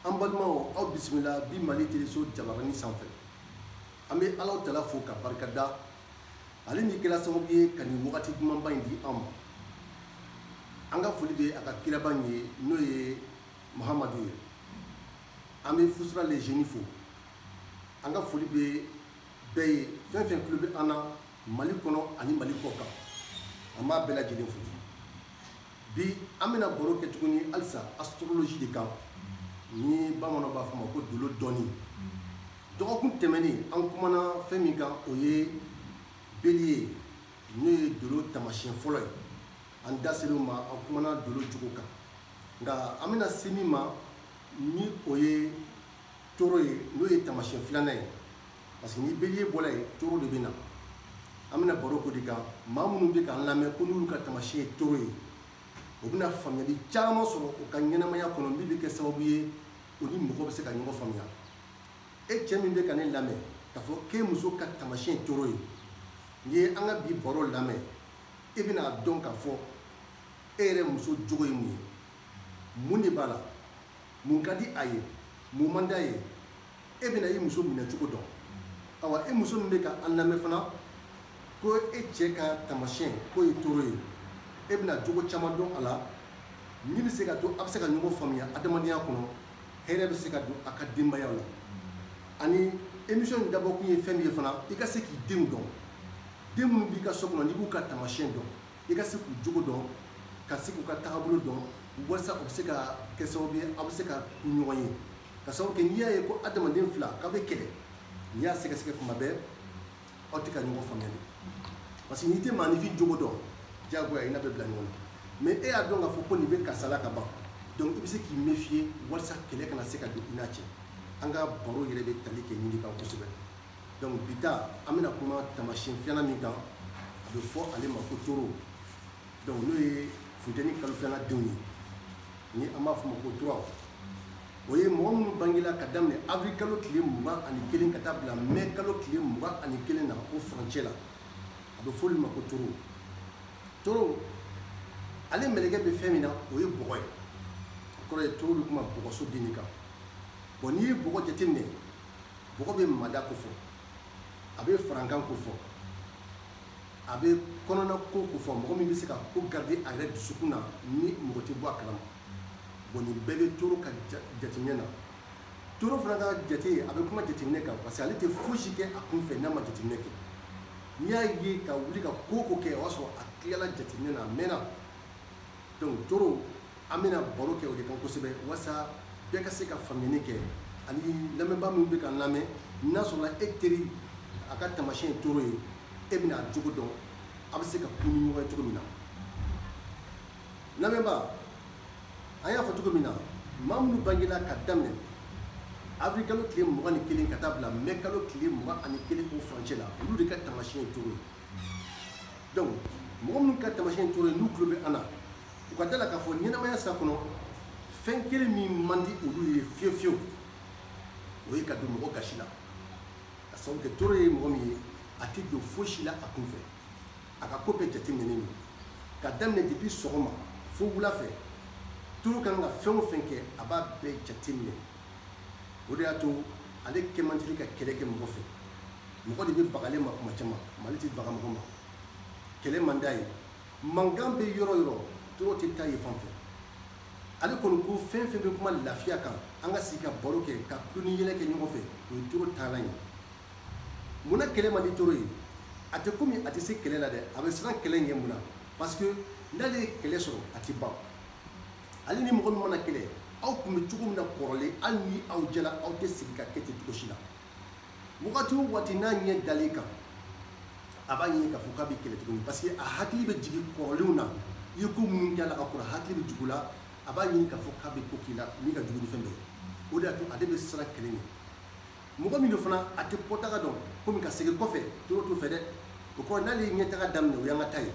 An balimaw, aw bisimila bi Mali Teleso jabarani sanfɛ. An bɛ Alahu Taala fo ka barika da ale min kɛra sababu ye ka nin wagati dumanba in di an ma. An ka foli bɛ a ka kiraba in ye, n'o ye Muhamadu ye. An bɛ Fusura le jeune fo. An ka foli bɛ bɛɛ ye, fɛn fɛn tulo bɛ an na Mali kɔnɔ ani Mali kɔ kan, an b'a bɛɛ lajɛlen fo. Bi an bɛna baro kɛ tuguni halisa astrologie de kan, ni bamananw b'a fɔ ma ko dolo dɔnni. Dɔgɔkun tɛmɛnen an kumana fɛn min kan, o ye bélier, n'o ye dolo taamasiyɛn fɔlɔ ye. An da ser'o ma, an kumana dolo cogo kan. Nka an bɛna se min ma, ni o ye taureau ye, n'o ye taamasiyɛn filanan ye, parce que ni bélier bɔra yen, taureau de bɛ na. An bɛna baro k'o de kan. Maa minnu bɛ k'an lamɛn ko n'olu ka taamasiyɛn ye taureau ye, o bɛna faamuyali caman sɔrɔ u ka ɲɛnamaya kɔnɔ, min bɛ kɛ sababu ye o ni mɔgɔ bɛ se ka ɲɔgɔn faamuya. E cɛ min bɛ ka ne lamɛn k'a fɔ k'e muso ka taamasiyɛn ye taureau ye, n'i ye an ka bi baro lamɛn, e bɛna dɔn k'a fɔ e yɛrɛ muso jogo ye mun ye, mun de b'a la, mun ka di a ye, mun man d'a ye. E bɛna i muso minɛ cogo dɔn. Awa, e muso min bɛ ka an lamɛn fana ko e cɛ ka taamasiyɛn k'o ye taureau ye, e bɛna jogo caman dɔn a la min bɛ se ka to a bɛ se ka ɲɔgɔn faamuya adamadenya kɔnɔ, hɛrɛ bɛ se ka don a ka denbayaw la. Ani émission in dabɔkun ye fɛn min ye fana, i ka se k'i denw dɔn. Den minnu b'i ka so kɔnɔ, n'i b'u ka taamasiyɛn dɔn, i ka se k'u jogo dɔn, ka se k'u ka taabolo dɔn, walasa o bɛ se ka kɛ sababu ye aw bɛ se ka kun ɲɔgɔn ye. Ka sababu kɛ n'i y'a ye ko adamaden fila k'aw bɛ kɛlɛ, n'i y'a sɛgɛsɛgɛ kuma bɛɛ, aw tɛ ka ɲɔgɔn faamuya de. Parce que n'i tɛ maaninfin jogo dɔn, diyagoya i n'a bɛ bila ɲɔgɔn na. Mais e y'a dɔn k'a fɔ ko nin bɛ karisa la ka ban, donc i bɛ se k'i méfier walasa kɛlɛ kana se ka don i n'a cɛ. An ka baro yɛrɛ bɛ tali kɛ nin de kan kosɛbɛ. Donc bi ta, an bɛna kuma taamasiyɛn filanan min kan, a bɛ fɔ ale ma ko taureau. Donc n'o ye funteni kalo filanan denw ye, ni an b'a fɔ o ma ko taureau. O ye mɔgɔ minnu bangela ka daminɛ avril kalo tile 21 ka taa bila mai kalo tile 21 na, o furancɛ la, a bɛ fɔ olu ma ko taureau. Taureau, ale mɛlɛkɛ bɛ fɛn min na, o ye bɔgɔ ye. O kɔrɔ ye taureau bɛ kuma bɔgɔso den de kan. Bon, n'i ye bɔgɔ jateminɛ, bɔgɔ bɛ mada ko fɔ, a bɛ farankan ko fɔ, a bɛ kɔnɔna ko ko fɔ, mɔgɔ min bɛ se ka ko garder a yɛrɛ dusukun na ni mɔgɔ tɛ bɔ a kalama. Bon, nin bɛɛ bɛ taureau ka jateminɛ na. Taureau fana ka jate, a bɛ kuma jateminɛ kan, parce que ale tɛ fosi kɛ a kun fɛ n'a ma jateminɛ kɛ. N'i y'a ye ka wuli ka ko o ko kɛ, o y'a sɔrɔ a tilala jateminɛ na, a mɛnna. Donc taureau, an bɛna baro kɛ o de kan kosɛbɛ, walasa bɛɛ ka se ka faamuyali kɛ. Ani lamɛnbaa minnu bɛ k'an lamɛn, n'a sɔrɔla e teri a ka taamasiyɛn ye taureau ye, e bɛna a jogo dɔn, a bɛ se ka kun ni ɲɔgɔn ye cogo min na. Lamɛnbaa, an y'a fɔ cogo min na, maa minnu bangela ka daminɛ avril kalo tile 21 ka taa bila mai kalo tile 21, o furancɛ la, olu de ka taamasiyɛn ye taureau ye. Donc mɔgɔ minnu ka taamasiyɛn ye taureau ye, n'u tulo bɛ an na, u ka da la k'a fɔ ɲɛnamaya sira kɔnɔ, fɛn kelen min man di olu ye fiyewu fiyewu, o ye ka don mɔgɔ gasi la. Ka sababu kɛ taureau ye mɔgɔ min ye, a tɛ don fosi la a kun fɛ, a ka ko bɛɛ jateminɛnen don. Ka daminɛ depuis sɔgɔma fo wula fɛ, taureau kan ka fɛn o fɛn kɛ, a b'a bɛɛ jateminɛ. O de y'a to ale kɛ man teli ka kɛlɛ kɛ mɔgɔ fɛ. Mɔgɔ de bɛ baga ale ma kuma caman, mais ale tɛ baga mɔgɔ ma. Kɛlɛ man d'a ye, mankan bɛ yɔrɔ o yɔrɔ, taureau tɛ taa yen fan fɛ. Ale kɔni ko fɛn fɛn bɛ kuma lafiya kan, an ka sigi ka baro kɛ, ka tulo ni yɛlɛ kɛ ɲɔgɔn fɛ, o ye taureau taalan ye. Munna kɛlɛ man di taureau ye? A tɛ komi a tɛ se kɛlɛ la dɛ, a bɛ siran kɛlɛ ɲɛ. Munna? Parce que n'ale ye kɛlɛ sɔrɔ, a tɛ ban. Ale ni mɔgɔ min mana kɛlɛ, aw tun bɛ cogo min na kɔrɔlen, hali ni aw jɛla, aw tɛ segin ka kɛ ten cogo si la. Wagati o waati n'a ɲɛ dalen kan, a b'a ɲini k'a fɔ k'a bɛ kɛlɛ tuguni, parce que a hakili bɛ jigin kɔrɔlenw na. I ye ko minnu kɛ a la ka kɔrɔ, hakili bɛ jigin o la, a b'a ɲini k'a fɔ k'a bɛ ko k'i la min ka jugu ni fɛn bɛɛ ye. O de y'a to ale bɛ siran kɛlɛ ɲɛ. Mɔgɔ min don fana, a tɛ kɔtaga dɔn, komi ka segin kɔfɛ, taureau t'o fɛ dɛ. O kɔrɔ, n'ale ye ɲɛtaga daminɛ, o y'an ka ta ye.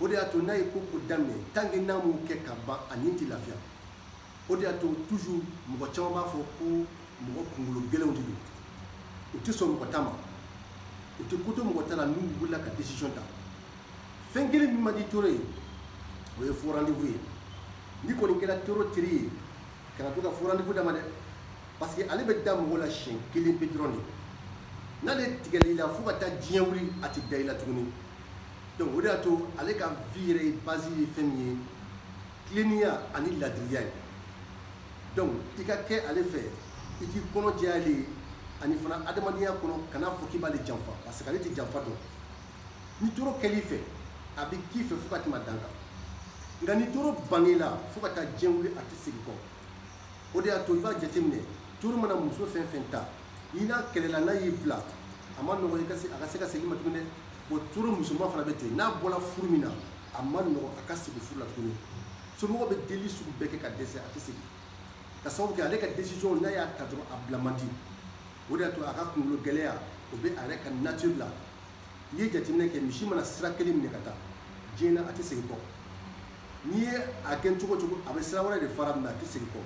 O de y'a to n'a ye ko ko daminɛ, tant que n'a m'o kɛ ka ban, a nin tɛ lafiya. O de y'a to toujours mɔgɔ caman b'a fɔ ko mɔgɔ kunkolo gɛlɛnw de don, u tɛ sɔn mɔgɔ ta ma, u tɛ ko to mɔgɔ ta la n'u wulila ka décision ta. Fɛn kelen min man di taureau ye, o ye faux rendez-vous ye. N'i kɔni kɛra taureau teri ye, Kana to ka faux rendez-vous d'a ma dɛ, parce que ale bɛ da mɔgɔ la siɲɛ kelen pe dɔrɔn de. N'ale tigɛl'i la fo ka taa diɲɛ wuli, a tɛ da i la tuguni. Donc o de y'a to ale ka vie yɛrɛ ye base ye fɛn min ye, tilennenya ani ladiriya ye. Donc i ka kɛ ale fɛ, i k'i kɔnɔ jɛya ale ye, ani fana adamadenya kɔnɔ kana fɔ k'i b'ale janfa, parce que ale tɛ janfa dɔn. Ni toro kɛl'i fɛ, a bɛ k'i fɛ fo ka tɛmɛ a dan kan. Nka ni toro bann'i la fo ka taa diɲɛ wuli, a tɛ segin kɔ. O de y'a to i b'a jateminɛ, toro mana muso fɛn fɛn ta, n'i n'a kɛlɛla n'a y'i bila, a ma nɔgɔn a ka se ka segin ma tuguni dɛ. O toro musoman fana bɛ ten, n'a bɔra furu min na, a ma nɔgɔn a ka segin furu la tuguni. Somɔgɔw bɛ deli sugu bɛɛ kɛ ka dɛsɛ, a tɛ segin. Ka sababu kɛ ale ka décision n'a y'a ta dɔrɔn, a bila man di. O de y'a to a ka kunkolo gɛlɛya, o bɛ a yɛrɛ ka nature la. N'i ye jateminɛ kɛ, misi mana sira kelen minɛ ka taa diɲɛ na, a tɛ segin kɔ. N'i ye a gɛn cogo cogo, a bɛ sira wɛrɛ de fara, mais a tɛ segin kɔ.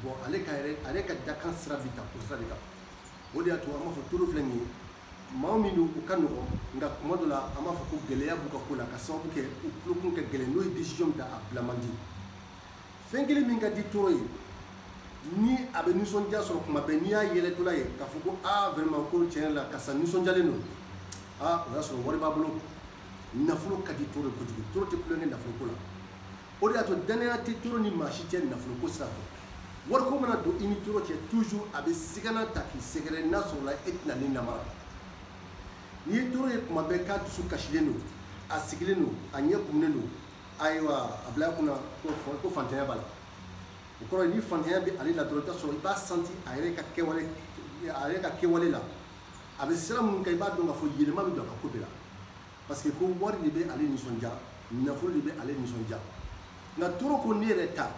Bon, ale ka yɛrɛ, ale ka dakan sira bɛ ta o sira de kan. O de y'a to an b'a fɔ toro filɛ nin ye, maa min don u ka nɔgɔn, nka kuma dɔ la an b'a fɔ ko gɛlɛya b'u ka ko la, ka sababu kɛ u tulokun ka gɛlɛn, n'o ye décision min ta, a bila man di. Fɛn kelen min ka di toro ye, ni a bɛ nisɔndiya sɔrɔ kuma bɛɛ, n'i y'a yɛlɛtɔla ye k'a fɔ ko aa vraiment ko tiɲɛ yɛrɛ la karisa nisɔndiyalen don, aa o y'a sɔrɔ wari b'a bolo. Nafolo ka di toro ye kojugu, toro tɛ kulonkɛ nafolo ko la. O de y'a to danaya tɛ toro ni maa si cɛ nafolo ko sira fɛ. Wariko mana don i ni toro cɛ, toujours a bɛ sigana ta k'i sɛgɛrɛ, n'a sɔrɔla e tɛna ne namara. N'i ye toro ye kuma bɛɛ k'a dusu kasilen don, a sigilen don, a ɲɛ kumunen don, ayiwa a bila a kunna ko fantanya b'a la. O kɔrɔ ye ni fantanya bɛ ale la dɔrɔn, i bɛ t'a sɔrɔ i b'a santi a yɛrɛ ka kɛwale, a yɛrɛ ka kɛwale la. A bɛ sira minnu kan, i b'a dɔn k'a fɔ yɛlɛma bɛ don a ka ko bɛɛ la. Parce que ko wari de bɛ ale nisɔndiya, nafolo de bɛ ale nisɔndiya. Nka toro ko ne yɛrɛ ta,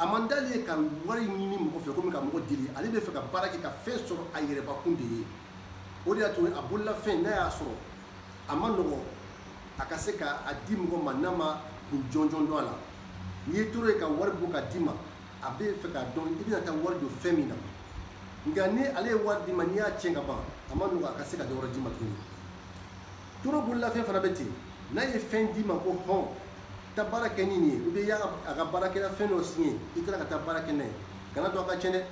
a man d'ale ye ka wari ɲini mɔgɔ fɛ komi ka mɔgɔ deli. Ale bɛ fɛ ka baara kɛ ka fɛn sɔrɔ a yɛrɛbakun de ye. O de y'a to a bololafɛn n'a y'a sɔrɔ, a ma nɔgɔn a ka se ka a di mɔgɔ ma n'a ma kun jɔnjɔn dɔn a la. N'i ye toro ye ka wari bɔ ka d'i ma, a bɛ fɛ k'a dɔn i bɛna taa wari don fɛn min na. Nka ni ale ye wari d'i ma, n'i y'a tiɲɛ ka ban, a ma nɔgɔn a ka se ka dɔ wɛrɛ d'i ma tuguni. Toro bololafɛn fana bɛ ten, n'a ye fɛn d'i ma ko hɔn, taa baara kɛ ni nin ye, ou bien i y'a a ka baarakɛla fɛn dɔ signé, i taara ka taa baara kɛ n'a ye, kana to a ka tiɲɛ dɛ.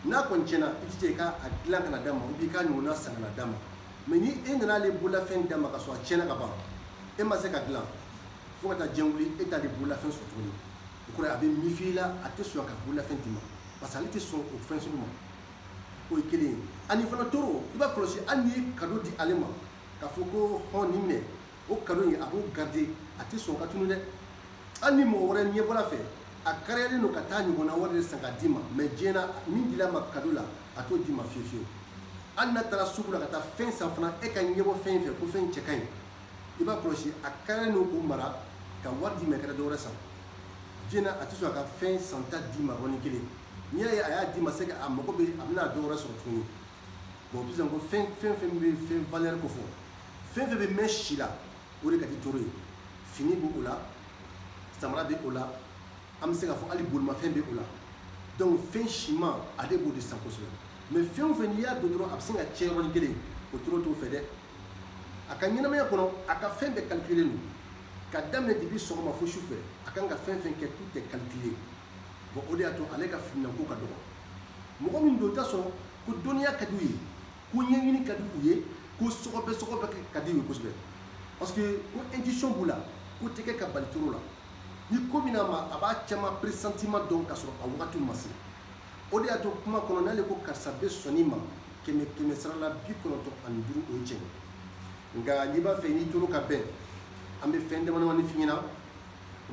N'a kɔni tiɲɛna, i jija i ka a dilan ka na d'a ma, ou bien i k'a ɲɔgɔnna san ka na d'a ma. Mais ni e nana ale bololafɛn d'a ma ka sɔrɔ a tiɲɛna ka ban, e ma se ka dilan, fo ka taa diɲɛ wuli, e t'ale bololafɛn sɔrɔ tuguni. O kɔrɔ ye a bɛ méfier i la, a tɛ sɔn ka bololafɛn d'i ma, parce que ale tɛ sɔn o fɛn sugu ma. O ye kelen ye. Ani fana toro, i b'a kɔlɔsi, hali n'i ye cadeau di ale ma, k'a fɔ ko hɔn nin minɛ, o cadeau in a b'o garder, a tɛ sɔn ka tunu dɛ. Hali ni mɔgɔ wɛrɛ ɲɛ bɔra fɛ, a kariyalen don ka taa ɲɔgɔnna wɛrɛ de san ka d'i ma, mais diɲɛ na min dil'a ma cadeau la, a t'o d'i ma fiyewu fiyewu. Hali n'a taara sugu la ka taa fɛn san fana, e ka ɲɛbɔ fɛn in fɛ ko fɛn cɛ ka ɲi, i b'a kɔlɔsi a kariyalen don k'o mara ka wari d'i ma, i ka dɔ wɛrɛ san. Diɲɛ na a tɛ sɔn a ka fɛn santa d'i ma yɔrɔnin kelen. N'i y'a ye a y'a d'i ma, c'est que a mago bɛ, a bɛna dɔ wɛrɛ sɔrɔ tuguni. Bon, sisan ko fɛn fɛn fɛn bɛ fɛn valeur ko fɔ, fɛn fɛn bɛ mɛn si la, o de ka di toro ye. Fini b'o la, samara bɛ o la, an bɛ se k'a fɔ hali bolimafɛn bɛ o la. Donc fɛn siman ale b'o de san kosɛbɛ. Mais fɛn o fɛn n'i y'a don dɔrɔn, a bɛ se ka tiɲɛ yɔrɔnin kelen, o toro t'o fɛ dɛ. A ka ɲɛnamaya kɔnɔ, a ka fɛn bɛɛ calculé don. Ka daminɛ depuis sɔgɔma fo su fɛ, a kan ka fɛn fɛn kɛ, tout est calculé. Bon, o de y'a to ale ka filinako ka dɔgɔ. Mɔgɔ min don, i t'a sɔrɔ ko dɔnniya ka d'u ye, ko ɲɛɲini ka di u ye, ko sɔgɔbɛ sɔgɔbɛ ka di u ye kosɛbɛ. Parce que ko intuition b'u la, ko tɛ kɛ ka bali toro la. Ni ko bɛna ma, a b'a caman pressentiment dɔn k'a sɔrɔ a wagati ma se. O de y'a to kuma kɔnɔ n'ale ko karisa bɛ sɔn i ma kɛmɛ kɛmɛ sara la 95, o ye tiɲɛ ye. Nka n'i b'a fɛ n'i toro ka bɛn, an bɛ fɛn dama damani f'i ɲɛna.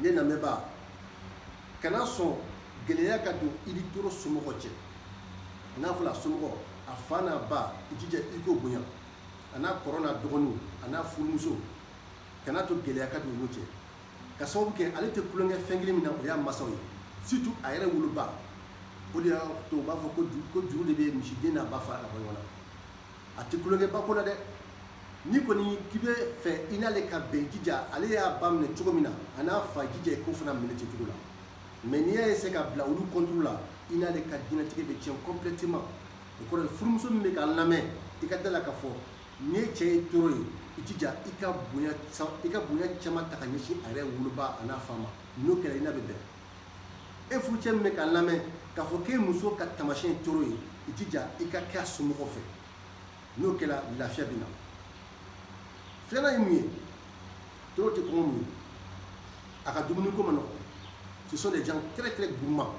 Ne lamɛnbaa, kana sɔn gɛlɛya ka don i ni toro somɔgɔ cɛ. N'a fɔra a somɔgɔ, a fa n'a ba, i jija i k'o bonya, a n'a kɔrɔ n'a dɔgɔninw, a n'a furumuso, kana to gɛlɛya ka don olu cɛ. Ka sababu kɛ ale tɛ kulonkɛ fɛn kelen min na, o y'a masaw ye, surtout a yɛrɛ woloba. O de y'a to u b'a fɔ ko juru de bɛ misiden n'a ba fara ka bɔ ɲɔgɔn na. A tɛ kulonkɛ ba ko la dɛ. N'i kɔni k'i bɛ fɛ i n'ale ka bɛn, jija ale y'a ba minɛ cogo min na, a n'a fa, jija i k'o fana minɛ ten cogo la. Mais n'i y'a essayer ka bila olu contre la, i n'ale ka diɲɛlatigɛ bɛ tiɲɛ complètement. O kɔrɔ ye furumuso min bɛ k'a lamɛn, i ka da la k'a fɔ n'i ye cɛ ye toro ye, i jija i ka bonya caman ta ka ɲɛsin a yɛrɛ woloba a n'a fa ma. N'o kɛra, i n'a bɛ bɛn. E furucɛ min bɛ k'a lamɛn k'a fɔ k'e muso ka taamasiyɛn ye toro ye, i jija i ka kɛ a somɔgɔw fɛ. N'o kɛra, lafiya bɛ na. Filanan ye mun ye? Toro tɛ kɔngɔ mun ye, a ka dumuni ko ma nɔgɔn. Ce sont des gens très très gourmands.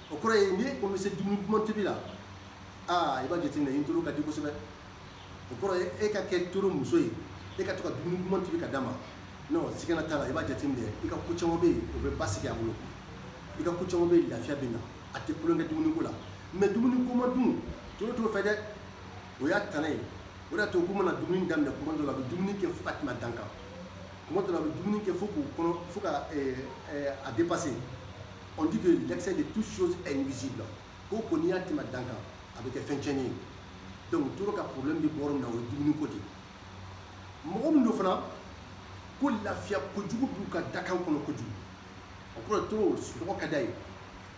O kɔrɔ ye ni ko bɛ se dumuni duman tobi la, aa, i b'a jateminɛ, i ni toro ka di kosɛbɛ. O kɔrɔ ye e ka kɛ toro muso ye, e ka to ka dumuni duman tobi ka d'a ma. Non, sigana t'a la, i b'a jateminɛ, i ka ko caman bɛ yen, o bɛ basigi a bolo. I ka ko caman bɛ yen, lafiya bɛ na. A tɛ kulonkɛ dumuniko la. Mais dumuni ko ma dun, toro t'o fɛ dɛ. O y'a tana ye. O de y'a to k'u mana dumuni daminɛ, kuma dɔ la, a bɛ dumuni kɛ fo ka tɛmɛ a dan kan. Kuma dɔ la, a bɛ dumuni kɛ fo k'u kɔnɔ, fo ka a dépasser. On dit que l'excès de toute chose est nuisible. Ko ko n'i y'a tɛmɛ a dan kan, a bɛ kɛ fɛn tiɲɛnen ye. Donc toro ka problème bɛ bɔ yɔrɔ min na, o ye dumuni ko de ye. Mɔgɔ min don fana ko lafiya kojugu b'u ka dakan kɔnɔ kojugu. O kɔrɔ, toro sunɔgɔ ka d'a ye,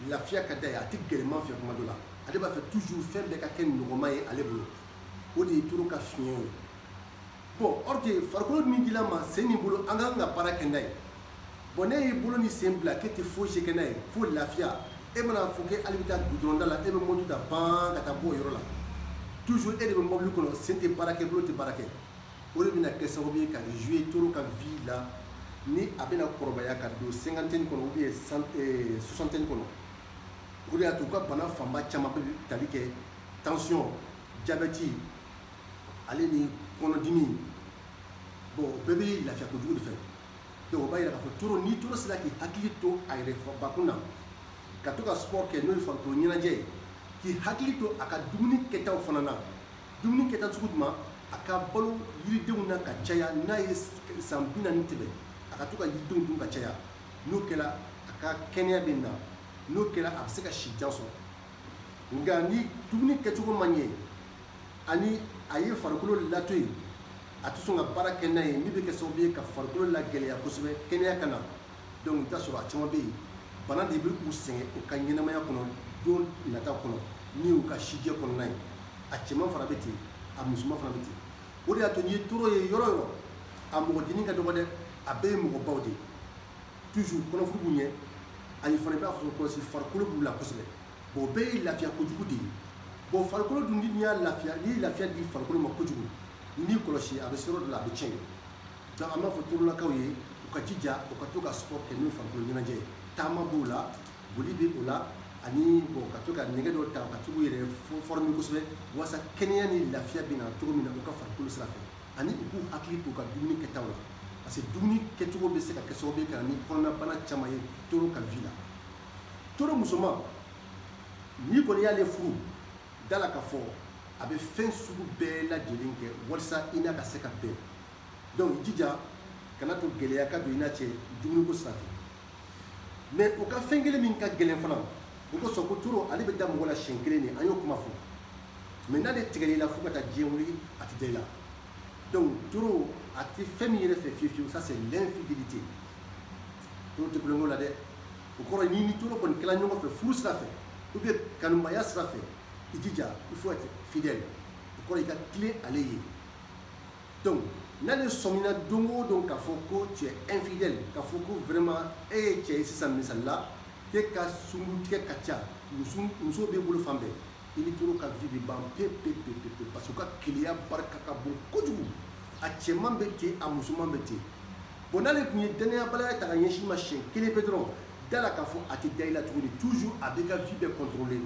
lafiya ka d'a ye, a tɛ gɛlɛman fɛ. Kuma dɔ la, ale b'a fɛ toujours fɛn bɛɛ ka kɛ nɔgɔman ye ale bolo. O de ye toro ka fiɲɛ ye. Bon, or que farikolo min dil'a ma, sen ni bolo, an kan ka baara kɛ n'a ye. Bon, ne y'i bolo ni sen bila k'e tɛ fosi kɛ n'a ye fo lafiya, e mana fɔ k'e hali bɛ taa goudron da la, e bɛ moto ta ban ka taa bɔ o yɔrɔ la. Toujours e de bɛ mobili kɔnɔ, sen tɛ baara kɛ, bolo tɛ baara kɛ. O de bɛna kɛ sababu ye ka jouer toro ka vie la ni a bɛna kɔrɔbaya ka don cinquantaine kɔnɔ ou bien soixantaine kɔnɔ. O de y'a to u ka bana fanba caman bɛ tali kɛ tension, diabète, ale ni kɔnɔdimi. Bon, o bɛɛ bɛ lafiya kojugu de fɛ. Donc o b'a yira k'a fɔ toro, ni toro sera k'i hakili to a yɛrɛ bakun na, ka to ka sport kɛ, n'o ye farikolo ɲɛnajɛ ye, k'i hakili to a ka dumuni kɛtaw fana na. Dumuni kɛta sugu jumɛn? A ka balo yiridenw na ka caya. N'a ye san 40 tɛmɛ, a ka to ka yiridenw dun ka caya. N'o kɛra, a ka kɛnɛya bɛ na. N'o kɛra, a bɛ se ka si jan sɔrɔ. Nka ni dumuni kɛcogo man ɲɛ, ani a ye farikolo lato yen, a tɛ sɔn ka baara kɛ n'a ye, min bɛ kɛ sababu ye ka farikolo lagɛlɛya kosɛbɛ, kɛnɛya ka na. Donc i bɛ taa sɔrɔ a caman bɛ yen, bana de bɛ u sɛgɛn u ka ɲɛnamaya kɔnɔ don nata kɔnɔ, ni y'u ka sijɛ kɔnɔna ye. A cɛman fana bɛ ten, a musoman fana bɛ ten. O de y'a to n'i ye toro ye yɔrɔ o yɔrɔ, a mɔgɔdinin ka dɔgɔ dɛ, a bɛɛ ye mɔgɔbaw de ye. Toujours kɔnɔfuru b'u ɲɛ, ani fana i b'a sɔrɔ kɔlɔsi farikolo b'u la kosɛbɛ. Bon, o bɛɛ ye lafiya kojugu de ye. Bon, farikolo dun, n'i y'a lafiya, n'i ye lafiya di farikolo ma kojugu, n'i kɔlɔsi, a bɛ se yɔrɔ dɔ la, a bɛ tiɲɛ. Donc an b'a fɔ torolakaw ye, u ka jija, u ka to ka sport kɛ, n'o ye farikolo ɲɛnajɛ ye. Taama b'o la, boli bɛ o la, ani bon, ka to ka nɛgɛ dɔ ta, ka to k'u yɛrɛ former kosɛbɛ, walasa kɛnɛya ni lafiya bɛ na cogo min na u ka farikolo sira fɛ. Ani u k'u hakili to u ka dumuni kɛtaw la, parce que dumuni kɛcogo bɛ se ka kɛ sababu ye ka na ni kɔnɔnabana caman ye toro ka vie la. Toro musoman, n'i kɔni y'ale furu, da la k'a fɔ a bɛ fɛn sugu bɛɛ lajɛlen kɛ walasa i n'a ka se ka bɛn. Donc i jija kana to gɛlɛya ka don i n'a cɛ dumuniko sira fɛ. Mais o ka fɛn kelen min ka gɛlɛn fana, o kosɔn ko toro ale bɛ da mɔgɔ la siɲɛ kelen de, an y'o kuma fɔ. Mais n'ale tigɛr'i la fo ka taa diɲɛ wuli, a tɛ da i la. Donc toro a tɛ fɛn min yɛrɛ fɛ fiyewu fiyewu, ça c'est l'infidélité. Toro tɛ kulonkɛ o la dɛ. O kɔrɔ, ni toro kɔni kɛla ɲɔgɔn fɛ furu sira fɛ ou bien kanubaya sira fɛ, i jija, il faut être fidèle. O kɔrɔ, i ka tilen ale ye. Donc n'ale sɔmina don o don k'a fɔ ko tu es infidèle, k'a fɔ ko vraiment e ye cɛ ye sisan, misali la, k'e ka sunkurutigɛ ka ca, muso b'e bolo fan bɛɛ, i ni toro ka vie bɛ ban pe pe pe pe pe, parce que u ka keleya barika ka bon kojugu. A cɛman bɛ ten, a musoman bɛ ten. Bon, n'ale tun ye danayabaliya ta ka ɲɛsin ma siɲɛ kelen pe dɔrɔn, da la k'a fɔ a tɛ da i la tuguni. Toujours a b'i ka vie bɛɛ contrôler,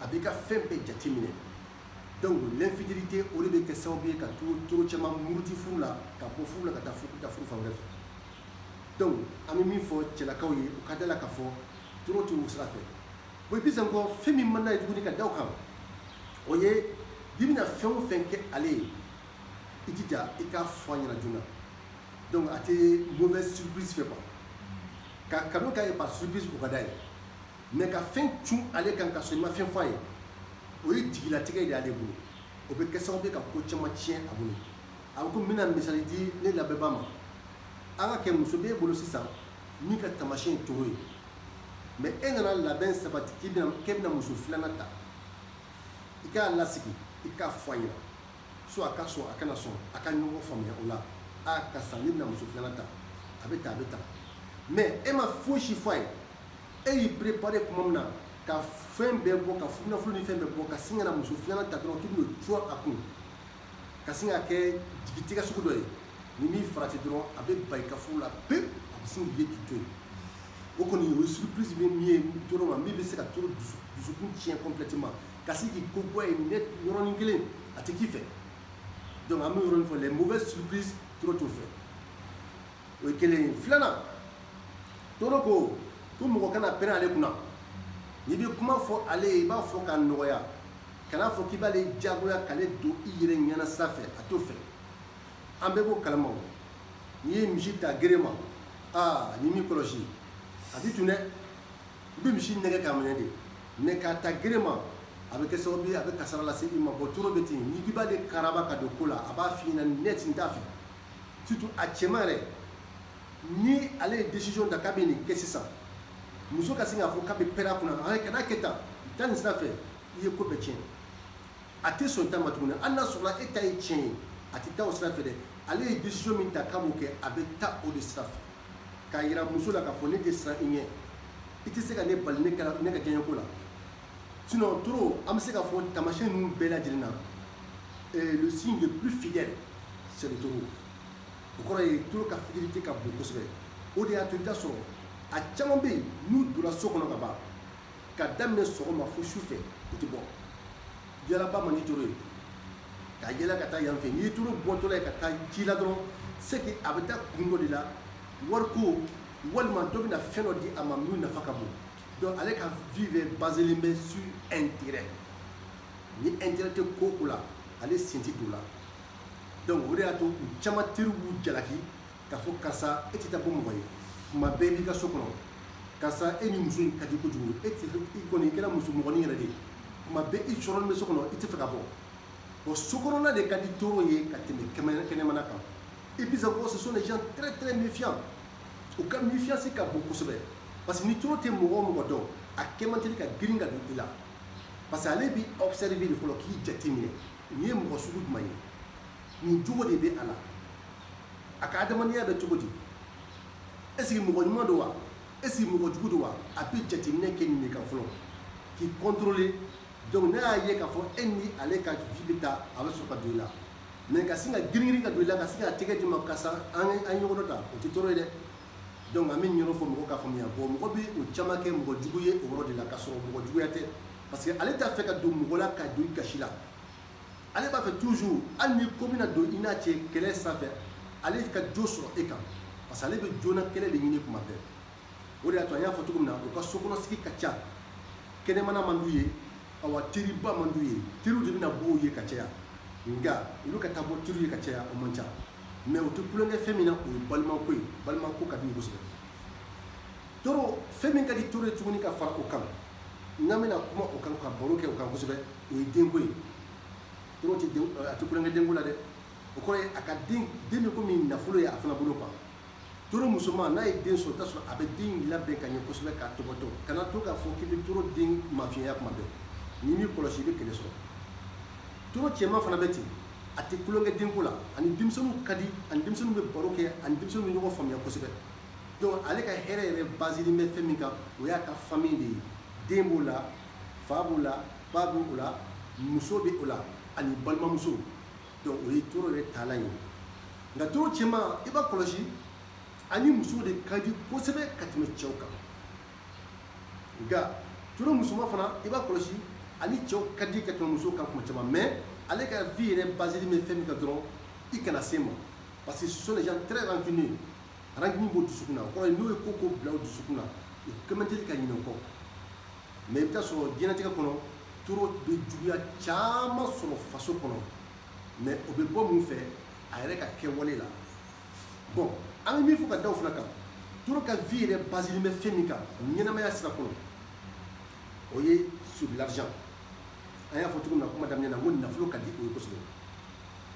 a b'i ka fɛn bɛɛ jateminɛ. Donc l'infidélité, o de bɛ kɛ sababu ye ka toro caman muruti furu la, ka bɔ furu la ka taa furu fan wɛrɛ fɛ. Donc an bɛ min fɔ cɛlakaw ye, u ka da la k'a fɔ toro t'o sira fɛ. Bon, et puis encore, fɛn min man d'a ye tuguni ka da o kan, o ye n'i bɛna fɛn o fɛn kɛ ale ye, i jija i k'a fɔ a ɲɛna joona. Donc a tɛ mauvaise surprise fɛ quoi. Ka kanu k'a ye par surprise, o ka d'a ye. Mais ka fɛn cun ale kan ka sɔrɔ i ma fɛn fɔ a ye, o ye jigilatigɛ de y'ale bolo. O bɛ kɛ sababu ye ka ko caman tiɲɛ a bolo. A ko n bɛna misali di ne lamɛnbaa ma. An ka kɛ muso b'e bolo sisan min ka taamasiyɛn ye toro ye, mais e nana labɛn sabati k'e bɛna muso filanan ta, i k'a lasigi, i k'a fɔ a ɲɛna, soit a ka sɔn, a kana sɔn, a ka ɲɔgɔn faamuya o la. A karisa, ne bɛna muso filanan ta, a bɛ tan, a bɛ tan. Mais e ma fosi fɔ a ye. E y'i préparé tuma min na ka fɛn bɛɛ bɔ, ka furunafolo ni fɛn bɛɛ bɔ, ka sin ka na muso filanan ta dɔrɔn k'i bɛn'o cun a kun, ka sin ka kɛ jigitigɛ sugu dɔ ye. Ni min farati dɔrɔn, a bɛ ban i ka furu la pewu, a bɛ sin k'i ye k'i to yen. O kɔni o ye surprise min ye toro ma, min bɛ se ka toro dusukun tiɲɛ complètement, ka sin k'i ko bɔ yen ne yɔrɔnin kelen, a tɛ k'i fɛ. Donc an bɛ yɔrɔnin fɔ, les mauvaises surprises, toro t'o fɛ. O ye kelen ye. Filanan, toro ko ko mɔgɔ kana pɛrɛn ale kunna. N'i bɛ kuma fɔ ale ye, i b'a fɔ k'a nɔgɔya, kana fɔ k'i b'ale diyagoya k'ale don i yɛrɛ ɲɛna sira fɛ, a t'o fɛ. An bɛɛ b'o kalama o. N'i ye misi ta gere ma, aa, n'i m'i kɔlɔsi, a t'i tun dɛ. I bɛ misi nɛgɛ k'a minɛ de, mais k'a ta gere ma, a bɛ kɛ sababu ye a bɛ kasara lase i ma. Bon, toro bɛ ten, n'i k'i b'ale karaba ka don ko la, a b'a f'i ɲɛna net, n t'a fɛ. Surtout a cɛman yɛrɛ, ni ale ye décision ta k'a bɛ nin kɛ sisan, muso ka sin k'a fɔ k'a bɛ pɛrɛn a kunna, ayi, kana kɛ tan, taa nin sira fɛ, i ye ko bɛɛ tiɲɛ. A tɛ sɔn ta ma tuguni, hali n'a sɔrɔla e ta ye tiɲɛ ye, a tɛ taa o sira fɛ dɛ. Ale ye décision min ta k'a b'o kɛ, a bɛ taa o de sira fɛ, k'a yira muso la k'a fɔ ne tɛ siran i ɲɛ, i tɛ se ka ne bali ne ka diɲɛko la. Sinon toro, an bɛ se k'a fɔ taamasiyɛn ninnu bɛɛ lajɛlen na, le signe le plus fidèle, c'est le taureau. O kɔrɔ ye toro ka fidélité ka bon kosɛbɛ. O de y'a to i bɛ taa sɔrɔ a caman bɛ yen, n'u donna so kɔnɔ ka ban, ka daminɛ sɔgɔma fo su fɛ, u tɛ bɔ. Yalaba man di toro ye ka yɛlɛ ka taa yan fɛ. N'i ye toro bɔtɔla ye ka taa ji la dɔrɔn, c'est que a bɛ taa kun dɔ de la, wariko walima dɔ bɛna fɛn dɔ di a ma min nafa ka bon. Donc ale ka vie bɛ baselen bɛ sur intérêt. Ni intérêt tɛ ko o ko la, ale sen tɛ don o la. Donc o de y'a to u caman teriw b'u jalaki k'a fɔ karisa, e tɛ taa bɔ mɔgɔ ye, tuma bɛɛ i b'i ka so kɔnɔ, karisa, e ni muso in ka di kojugu, e tɛ, i kɔni i kɛra muso mɔgɔnin yɛrɛ de ye, tuma bɛɛ i sɔrɔlen bɛ so kɔnɔ, i tɛ fɛ ka bɔ. Bon, so kɔnɔna de ka di toro ye ka tɛmɛ kɛnɛmana kan. Et puis encore, ce sont des gens très très méfiants. U ka méfiance ka bon kosɛbɛ, parce que ni toro tɛ mɔgɔ o mɔgɔ dɔn, a kɛ man teli ka girin ka don i la, parce que ale b'i observer de fɔlɔ, k'i jateminɛ, nin ye mɔgɔ sugu jumɛn ye, nin jogo de bɛ a la, a ka adamadenya bɛ cogo di, est ce que mɔgɔ ɲuman don wa, est ce que mɔgɔ jugu don wa. A bɛ jateminɛ kɛ nin de kan fɔlɔ, k'i contrôler. Donc n'a y'a ye k'a fɔ e ni ale ka vie bɛ taa, a bɛ sɔrɔ ka don i la. Mais ka sin ka girin girin ka don i la, ka sin ka tɛgɛ d'i ma, karisa, an ye ɲɔgɔn dɔ ta, o tɛ toro ye dɛ. Donc an bɛ nin yɔrɔ fɔ mɔgɔw ka faamuya. Bon, mɔgɔ bɛ o caman kɛ mɔgɔ jugu ye o yɔrɔ de la, k'a sɔrɔ mɔgɔ juguya tɛ, parce que ale t'a fɛ ka don mɔgɔ la ka don i gasi la. Ale b'a fɛ toujours, hali ni ko bɛna don i n'a cɛ kɛlɛ sanfɛ, ale ka jo sɔrɔ e kan, parce que ale bɛ joona kɛlɛ de ɲini kuma bɛɛ. O de y'a to an y'a fɔ cogo min na, u ka sokɔnɔsigi ka ca, kɛnɛmana man d'u ye, awa teriba man d'u ye, teriw de bɛna bɔ u ye ka caya, nka olu ka taa bɔ teriw ye ka caya, o man ca. Mais u tɛ kulonkɛ fɛn min na, o ye balimako ye. Balimako ka di u ye kosɛbɛ. Toro, fɛn min ka di toro ye tuguni ka fara o kan, n'an bɛna kuma o kan ka baro kɛ o kan kosɛbɛ, o ye denko ye. Toro tɛ den, a tɛ kulonkɛ denko la dɛ. O kɔrɔ ye a ka den, den bɛ komi nafolo ye a fana bolo quoi. Toro musoman, n'a ye den sɔrɔ, i bɛ t'a sɔrɔ a bɛ den labɛn ka ɲɛ kosɛbɛ k'a tɔbɔtɔ. Kana to k'a fɔ k'i bɛ toro den mafiɲɛya kuma bɛɛ, n'i m'i kɔlɔsi, i bɛ kɛlɛ sɔrɔ. Toro cɛman fana bɛ ten, a tɛ kulonkɛ denko la, ani denmisɛnninw ka di, ani denmisɛnninw bɛ baro kɛ, ani denmisɛnninw bɛ ɲɔgɔn faamuya kosɛbɛ. Donc ale ka hɛrɛ yɛrɛ baselen bɛ fɛn min kan, o y'a ka famille de ye. Den b'o la, fa b'o la, ba b'o la, muso bɛ o la, ani balimamuso. Donc o ye toro yɛrɛ taalan ye. Nka toro cɛman, i b'a kɔlɔsi, ani muso de ka di kosɛbɛ ka tɛmɛ cɛw kan. Nka toro musoman fana, i b'a kɔlɔsi, ani cɛw ka di ka tɛmɛ musow kan kuma caman. Mais ale ka vie yɛrɛ baselen bɛ fɛn min kan dɔrɔn, i kana se ma, parce que ce sont des gens très rancuniers. Rancune b'o dusukun na, o kɔrɔ ye n'o ye ko ko bila o dusukun na, o kɛ man teli ka ɲinɛ o kɔ. Mais i bɛ taa sɔrɔ diɲɛlatigɛ kɔnɔ, toro bɛ juguya caman sɔrɔ faso kɔnɔ, mais o bɛ bɔ mun fɛ? A yɛrɛ ka kɛwale la. Bon, an bɛ min fɔ ka da o fana kan, toro ka vie yɛrɛ baselen bɛ fɛn min kan ɲɛnamaya sira kɔnɔ, o ye sur l'argent. An y'a fɔ cogo min na kuma daminɛ na, n ko nafolo ka di o ye kosɛbɛ,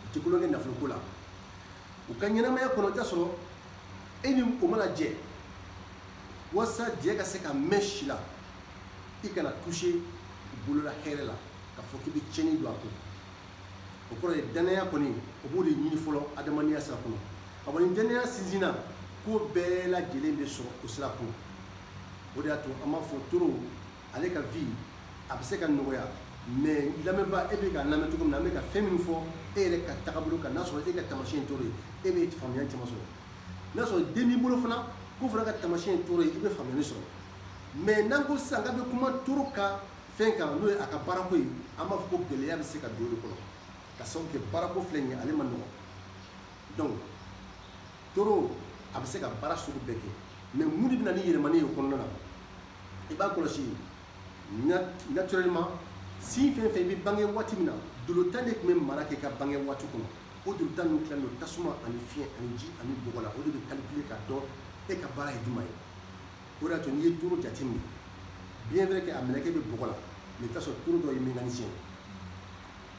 u tɛ kulonkɛ nafolo ko la. U ka ɲɛnamaya kɔnɔ, i bɛ t'a sɔrɔ e ni o mana jɛ, walasa jɛ ka se ka mɛn si la, i kana toucher bolola hɛrɛ la k'a fɔ k'i bɛ tiɲɛni don a kun. O kɔrɔ ye danaya kɔni, o b'o de ɲini fɔlɔ adamadenya sira kɔnɔ. A kɔni danaya sinsinna, ko bɛɛ lajɛlen bɛ sɔrɔ o sira kɔnɔ. O de y'a to an b'a fɔ toro ale ka vie a bɛ se ka nɔgɔya, mais lamɛnbaa, e bɛ k'a lamɛn cogo min na, an bɛ ka fɛn min fɔ e yɛrɛ ka tagabolo kan, n'a sɔrɔ e ka taamasiyɛn ye toro ye, e bɛ faamuya caman sɔrɔ. N'a sɔrɔ den b'i bolo fana k'o fana ka taamasiyɛn ye toro ye, i bɛ faamuyali sɔrɔ. Mais n'an ko sisan k'an bɛ kuma toro ka fɛn kan, n'o ye a ka baarako ye, an b'a fɔ ko gɛlɛya bɛ se ka don o de kɔnɔ, ka sababu kɛ baarako filɛ nin ye, ale ma nɔgɔn. Donc toro a bɛ se ka baara sugu bɛɛ kɛ, mais mun de bɛ na ni yɛlɛmani ye o kɔnɔna na? I b'a kɔlɔsi naturellement, si fɛn fɛn i bɛ bange waati min na, dolo tan de tun bɛ mara kɛ ka bange waati kɔnɔ. O dolo tan ninnu tilalen don tasuma ani fiɲɛ ani ji ani bɔgɔ la. O de bɛ calculer k'a dɔn e ka baara ye jumɛn ye. O de y'a to n'i ye toro jateminɛ, bien vrai que a mɛlɛkɛ bɛ bɔgɔ la, mais i bɛ t'a sɔrɔ toro dɔw ye mécanicien ye,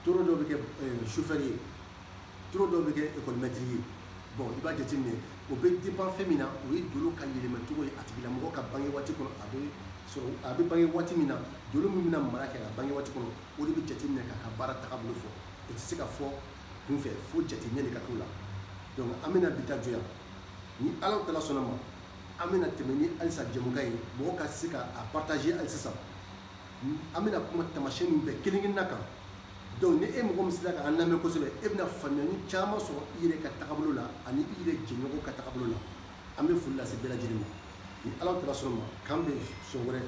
toro dɔw bɛ kɛ chauffeur ye, toro dɔw bɛ kɛ école maître ye. Bon, i b'a jateminɛ, o bɛ dépend fɛn min na, o ye dolo ka yɛlɛmacogo ye a tigilamɔgɔ ka bange waati kɔnɔ. A bɛ sɔrɔ a bɛ bange waati min na, dolo min bɛna mara kɛ ka bange waati kɔnɔ, o de bɛ jateminɛ k'a ka baara tagabolo fɔ. O tɛ se ka fɔ kunfɛ, fo jateminɛ de ka k'o la. Donc an bɛna bi ta jɔ yan. Ni Ala tala sɔnna ma, an bɛna tɛmɛ ni halisa jɛmukan ye, mɔgɔ ka se ka a partager hali sisan. An bɛna kuma taamasiyɛn ninnu bɛɛ kelen kelenna kan. Donc ni e mɔgɔ min sera k'an lamɛn kosɛbɛ, e bɛna faamuyali caman sɔrɔ i yɛrɛ ka tagabolo la ani i yɛrɛ jɛɲɔgɔn ka tagabolo la. An bɛ foli lase bɛɛ lajɛlen ma. Ni Ala tala sɔnna ma, k'an bɛn siɲɛ wɛrɛ.